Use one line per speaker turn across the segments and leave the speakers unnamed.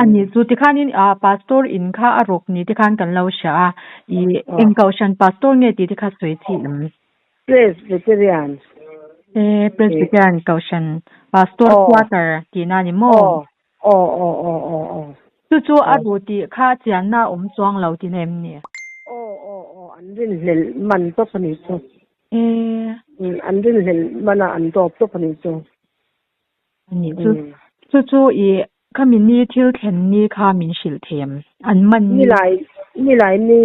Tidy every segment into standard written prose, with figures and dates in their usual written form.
A nih chu tikhanin ah pastor in kha a rawk ni te khan kan lo hria a, ih eng kohhran pastor nge tih te kha sawi chi em?
Presbyterian.
E Presbyterian kohhran pastor quarter tihna a ni maw?
Aw aw aw aw aw.
Chu chu a ru tih kha chianna a awm chuang lo tihna em ni?
Aw aw aw an rinhlelh man tawp a nih chu.
E.
An rinhlelh man a an dawp tawp a nih chu.
A nih chu. Chu chu i khami ni thil thlen ni kha min hrilh thei em? An man ni.
Nilai nilai ni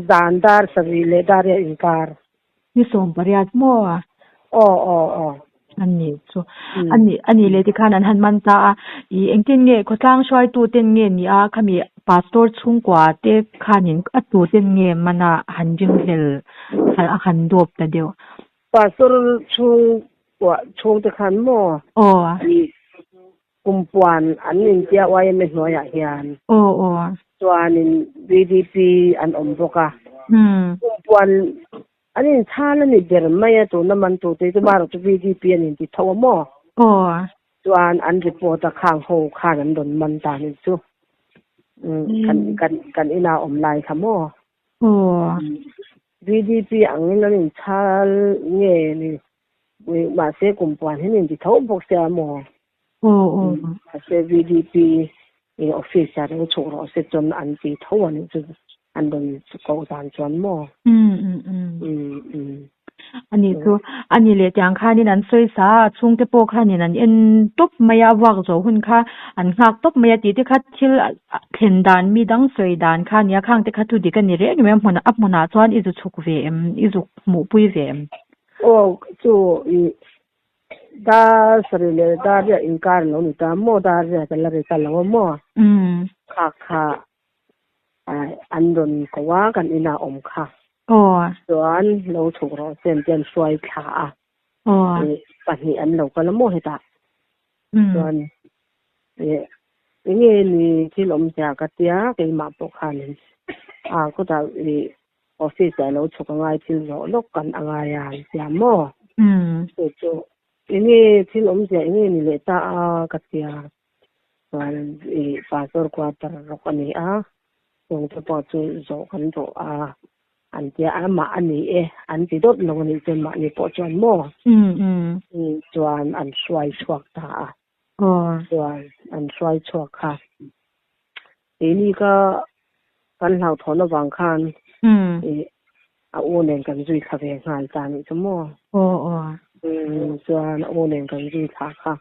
zan dar sarih leh dar riat inkar.
Ni 18 maw?
Aw aw aw.
A nih chu. A nih a nih leh tikhan an han man ta a. I engtin nge khawtlang hruaitu ten nge ni a khami pastor chhungkua te khanin a tu ten nge man a han ringhlel a han dawp ta deuh.
Pastor chhung kuah chhung te khan maw?
Aw.
I kumpuan an intia YMA hnuaiah hian.
Aw aw.
Chuanin VDP an awm bawk a. Kumpuan an inchhal a ni ber mai a tuna man tu te chu marawh chu VDP an inti tho a maw?
Aw.
Chuan an report a khang ho khan an rawn man ta ni chu. Kan kan kan inah awm lai kha maw?
Aw.
VDP angin an inchhal nge ni mahse kum puan hian inti tho bawk sia maw?
Aw aw.
Mahse VDP office ah lo chhuk rawh se chuan an ti tho a nih chu an rawn koh dan chuan maw?
Um um um.
Um um.
A nih chu, a nih leh tiang khanin an sawi sa a, chhungte pawh khanin an en tawp mai a, vuak zawh hun kha an nghak tawp mai a tih te kha thil thlen dan mi dang sawi dan kha a nia, khang te kha thu dik a ni reng em a, a hmunah chuan i zu chhuk ve em, i zuk hmuhpui ve em?
Aw chu i dar sarih leh dar riah inkar lo ni ta maw, dar riah ka la ri ta lo a maw? Kha kha an rawn ko a kan inah awm kha.
Aw.
Chuan lo chhuk rawh se an ti an hruai thla a.
Aw.
Pahnih an lo kal a maw hetah. Chuan enge ni thil awm zia ka tia keimah pawh khanin a khawtah i office ah lo chhuk angai thil zawh lawk kan angai a an tia maw. Chu chu enge thil awm zia enge ni leh ta a ka tia. Chuan i pastor quarter rawk a ni a. Chungte pawh chu zawh kan duh a, an tia a, mah a ni e, an ti dawt lo a nih chuan mahni pawh chuan maw? Chuan an hruai chhuak ta a, chuan an hruai chhuak kha keini ka kan hlauhthawn avang khan a u nen kan zui thla ve nghal ta a nih chu maw? Chuan a u nen kan zui thla kha.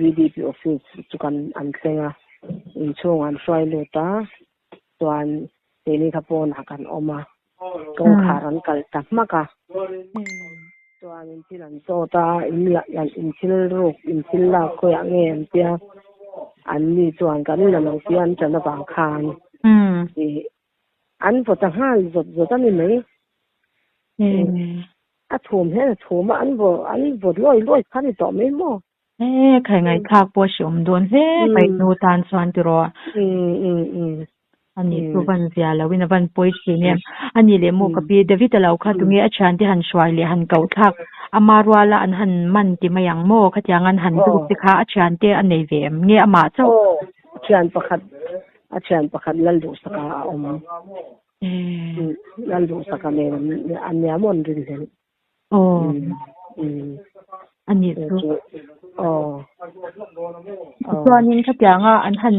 VDP office chu kan an thleng a, inchhung an hruai lut a, chuan keini kha pawnah kan awm a, kawngkhar an kalh ta hmak a, chuan in thil an chawt a, in la in thil ruk in thil lak khawiah nge an tia, an ni chuan kan la lo tia an ṭan avang khan ih an vaw ta nghal zawt zawt a ni mai. A chhum hian a chhum a, an vaw an vaw lawi lawi kha a ni tawh mai maw?
E, khai ngaihthlak pawh a hreawm dawn hle mai nu tan chuan tiraw? A nih chu van zia lo in a van pawi thin em. A nih leh maw ka pi David a lo kha tunge a thiante han hruai leh han koh thlak ama ruala an han man ti mai ang maw khatiang an han lut te kha a thiante a nei ve em nge amah chauh?
Aw, thian pakhat a thian pakhat Lalduhsaka a awm. Lal duhsaka nen an nia maw an rin hlelh.
Aw. A nih chu.
Aw.
Chuanin khatianga an han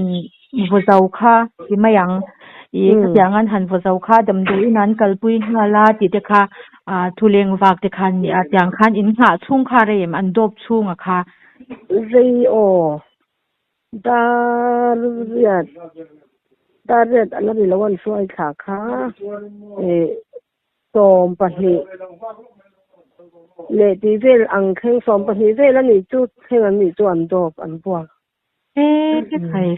vaw zo kha ti mai ang. I khatianga an han vaw zo kha damdawiin an kalpui nghal a tih te kha thuleng vak te khan nia. Tiang khan in nghah chhung kha rei em an dawp chhunga kha.
Rei aw. Dar riat dar riat a la ni lo an hruai thla kha ih 12 leh tih vel ang thleng 12 vel a nih chu thleng an nih chu an dawp an buak.
E khai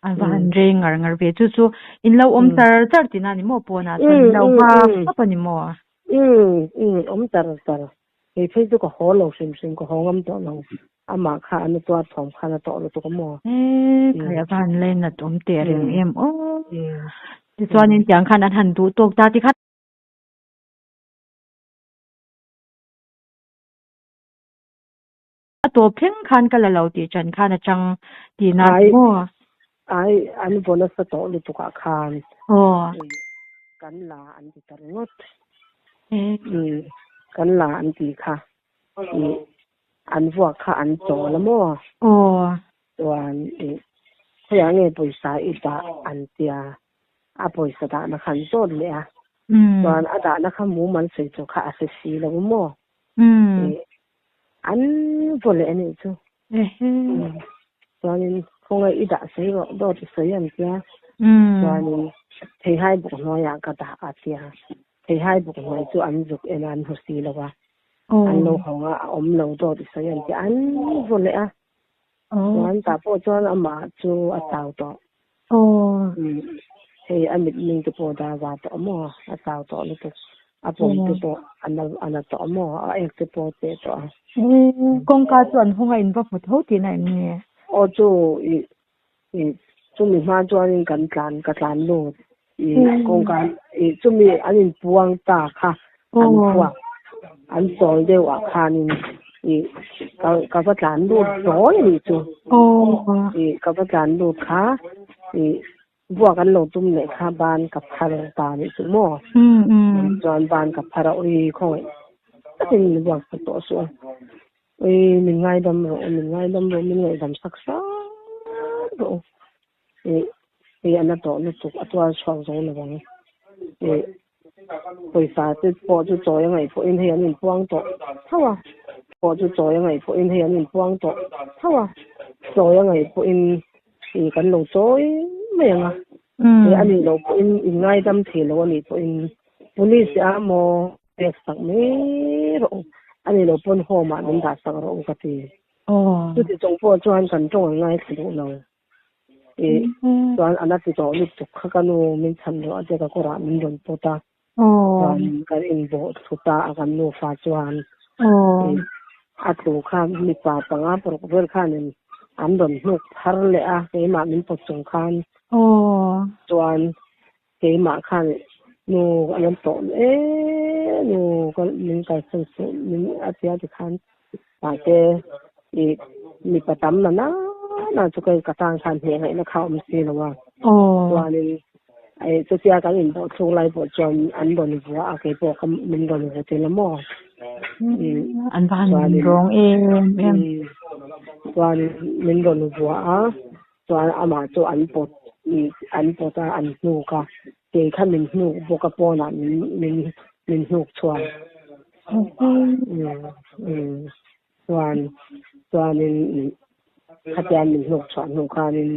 a va han rei ngar ngar ve chu chu in lo awm char char tihna a ni maw pawnah chuan in lo nghak tawp a ni maw?
Umm umm awm char char Kei phei chu ka haw lo hrim hrim, ka haw ngam tawh lo. Amah kha a na tuar thawm khan a tawh lutuk a maw?
E, khai a va han lainat awm teh reng em aw. Tichuanin tiang khan an han duh tawk ta tikhan. A tawp thleng khan ka la lo tih ṭan khan a chang tihna a ni maw?
Ai an vaw nasa tawh lutuk ah khan kan la an ti ta ringawt. Kan la an ti kha an vuak kha an chawl a maw? Chuan khawiah nge pawisa i dah an tia a pawisa dahna kha an zawt leh a. Chuan a dahna kha mumal sawi tur kha a hre si lo maw? An vaw leh a nih chu. Chuanin khawngaih i dah sawi rawh dawt i sawi an tia. Chuanin theihai buk hnuaiah ka dah a tia. Theihai buk hnuai chu an zuk en a an hmu si lo a. An lo hawng a a awm lo dawt i sawi an tia an vaw leh a. Chuan tah pawh chuan amah chu a chau tawh. Hei a mitming te pawh dar va tawh maw a chau tawh lutuk. A pawm te pawh a na a na tawh maw a ek te pawh a cheh tawh a.
Kawngka chu an hawng a in va hmu tho tihna em ni?
Aw chu i i chumi hma chuanin kan tlan ka tlan lut i kawngka i chumi an inpuang ta kha an chhuak an chawl deuh ah khanin i ka ka va tlan lut hlawl a nih chu i ka va tlan lut kha i Vuak an lo tum leh kha ban ka phar ta nih chu maw? Chuan ban ka phar a, ui khawngaih takin min vuak sak tawh suh a, ui min ngaidam rawh u, min ngaidam rawh u, min ngaihdam sak hram rawh u, ih hei a na tawh lutuk a tuar chhuak zo lo ang, ih pawisa te pawh chu chawi a ngaih pawhin hei an inpuang tawh tho a, pawh chu chawi a ngaih pawhin hei an inpuang tawh tho a, chawi a ngaih pawhin Ih kan lo chawi mai ang a, ih a nih loh pawhin in ngaidam thei lo a nih pawhin police a maw pek sak mai rawh u, a nih loh pawn home ah min dah sak rawh u ka ti. Chuti chung pawh chuan kan tawng an ngaithla duh lo. Ih chuan a la ti tawh lutuk kha ka nu min chhan rawh a tia ka kawrah min rawn pawt a, chuan kan inbawh thut a a kan nufa chuan a tlu kha mipa panga paruk vel khanin an rawn hnuk phar leh a keimah min pawt chung khan chuan keimah khan nu an rawn tawh e nu ka min kalsan suh min a tia tikhan mahse i mipa tam na na na chu kei ka tan khan hneh ngaihna kha a awm si lo a chuanin chutia kan inbawh chhung lai pawh chuan an rawn vuah a kei pawh ka min rawn vu tel a maw
an va han rawng em em
chuan min rawn vuah a chuan amah chu an pawt an pawt a an hnuk a kei kha min hnuk bawk a pawnah min min min hnuk chhuak chuan chuanin khatia min hnuk chhuah hnu khanin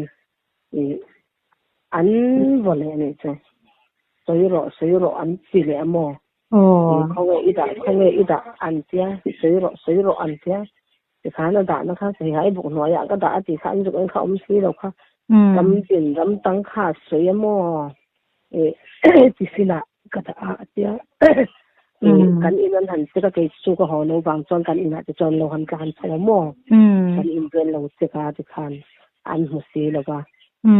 ih an vaw leh anih chu sawi rawh sawi rawh an ti leh a maw khawnge i dah khawnge i dah an tia sawi rawh sawi rawh an tia tikhan a dahna kha hei buk hnuaiah ka dah a tih kha an zuk en kha awm si lo kha ram tin ram tang kha a sawi a maw ih tiffin ah ka dah a a tia ih kan in an han check a kei chu ka haw lo vang chuan kan inah te chuan lo han tlan chho a maw kan in vel lo check a tikhan an hmu si lo va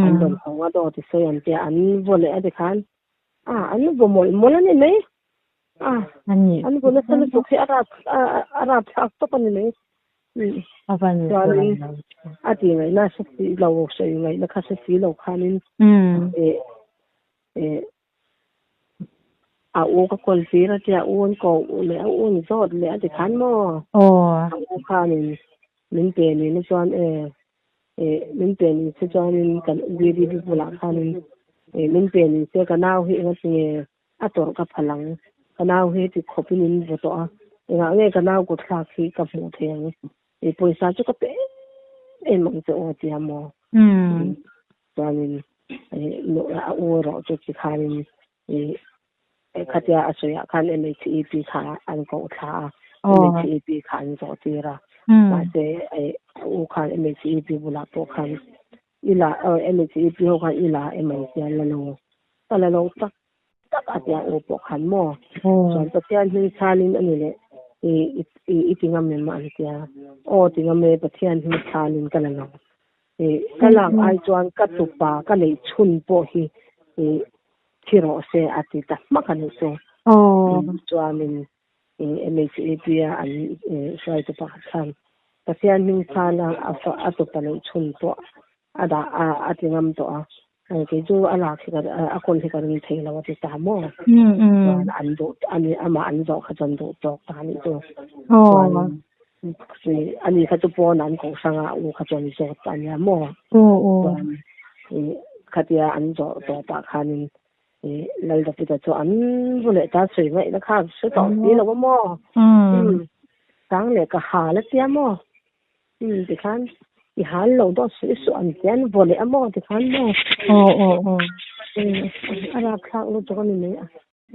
an rawn hawng a dawt i sawi an tia an vaw leh a tikhan a an vaw mawlh mawlh a ni mai. A an vaw nasa lutuk hi a rap a rap thlak tawp a ni mai. Chuanin a tih ngaihna hre si lo sawi ngaihna kha hre si lo khanin a u ka kawl tir a tia u an ko leh a u an zawt leh a ti khan maw a u khanin min pe ni na chuan e min pe ni se chuanin kan VDP bulah khanin min pe ni se ka nau hi enga tinge A tawrh ka phal ang. Ka nau hi ti khawpin in vaw tawh a, engah nge ka nau kut thlak hi ka hmuh thei ang? I pawisa chu ka pe em em ang che aw tia maw? Chuanin a u erawh chu ti khanin khatia a sawiah khan MHEP kha an koh thla a, MHEP kha an zawh tir a, mahse a u khan MHEP bulah pawh khan I la MHEP ho khan i la em ang tia la lo ka la lo tak tak a tia u pawh khan maw chuan Pathian hming chhalin a ni leh i i ti ngam em an tia aw ti ngam e Pathian hming chhalin ka la lo i ka lak ai chuan ka tupa ka neih chhun pawh hi i thi rawh se a ti ta hmak a nih chu chuanin MHAP a an hruaitu pakhat khan Pathian hming chhana a tupa neih chhun pawh A dah a a ti ngam tawh a, hei kei chu a lak hi ka a kawl hi ka ring thei lo a ti ta maw? Chuan an duh ani amah an zawh kha chuan duh tawk ta anih chu. Chuan ani kha chu pawn an koh hrang a, a u kha chuan zawt ta ania maw? Chuan khatia an zawh tawh pah khanin Lal David-a chu an vu leh ta sawi ngaihna kha a hre tawh si lo a maw? Tang leh ka hal a tia maw? Umm tikhan i hal lo dawt suih suh an tia an vaw leh a maw tikhan maw?
Aw aw aw.
A rapthlak lutuk a ni mai a.